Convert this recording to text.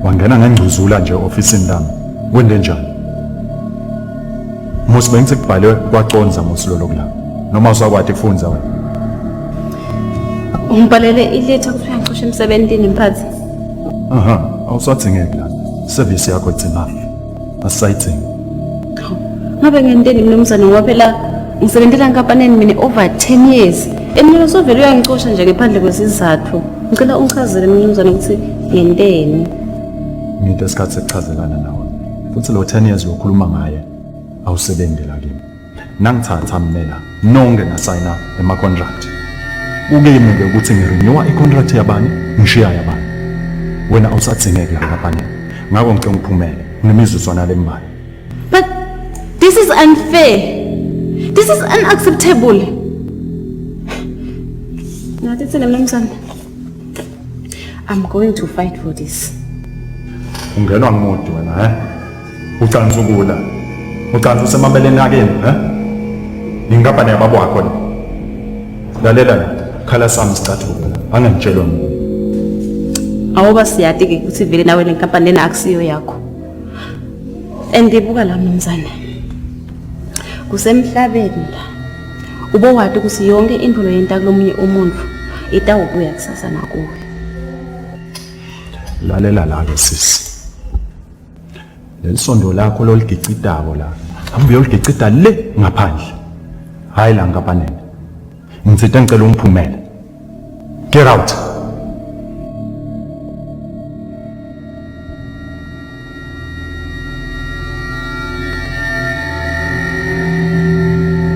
Wangena ngengcuzula nje ofisini lami. Wende njani? Musi bengithi kubhalwe kwaconza musi lolo kula. Noma usakwati kufundza wena. Ungibhalele iletha ukuthi uyangixosha emsebenzini mphathi. Aha, awusadingeki la. Service yakho it's enough. Asisayidingi. Ngabe ngenteni mnumzane ngoba phela ngisebenzela enkampanini mina over 10 years. Emina sovele uyangixosha nje ngephandle kwesizathu. Ngicela ungichazele mnumzane ukuthi ngenteni. Ngide isikhathi sekuchazelana nawe. Futhi lo 10 years lokhuluma ngaye awusebenzi la kimi. Nangithatha mina la nonke nasayina ema contract. Kukimi ke ukuthi ngirenewa i-contract yabani ngishiya yabani. Wena awusadingeki la nkampanini. Ngakho ngicela ngiphumele. Ngemizuzwana lembalwa. But this is unfair. This is unacceptable. Nathi thina mnumzane. I'm going to fight for this. Ungenwa ngumuntu wena, he? Ucansa ukula. Ucansa usemabeleni akini, he? Inkampani yababa wakho le. Lalela la, khala sami sicathulo la. Angangitshelwa nguwe. Awuba siyati ke ukuthi vele nawe le nkampani lena akusiyo yakho. And ibuka la mnumzane. Kusemhlabeni la. Ubowati ukuthi yonke into loyenta kulomunye umuntu itawubuya kusasa nakuwe. Lalela la ke sisi. Leli sondo lakho loligicitako la. Hamba uyoligicita le ngaphandle. Hayi la nkampanini. Ngithe ngicela ungiphumele. Get out.